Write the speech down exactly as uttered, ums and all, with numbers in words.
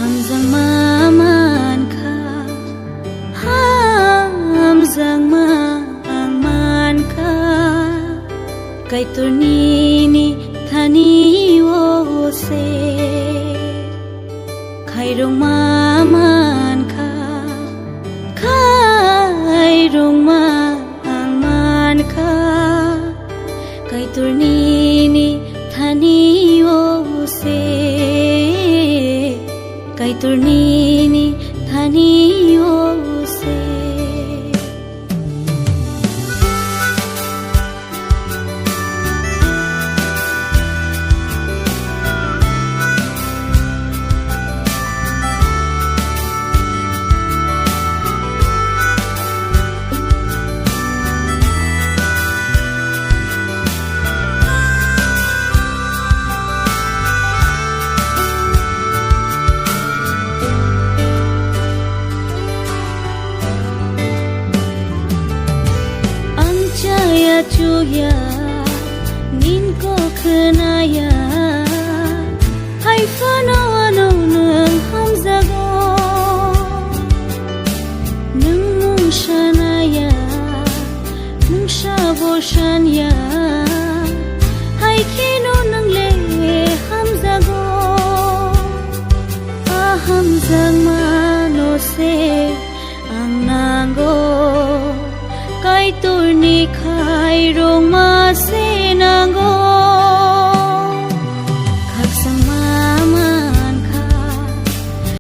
Hamjakma mankha, hamjakma ang mankha, Kaitor nini thani o se. Khairokma mankha, khairokma ang mankha, Kaitor nini thani o se, Kaitor nini thani o se. Ang chaya chuya, nin ko khwnaya, hai phano ano nwng hamjago.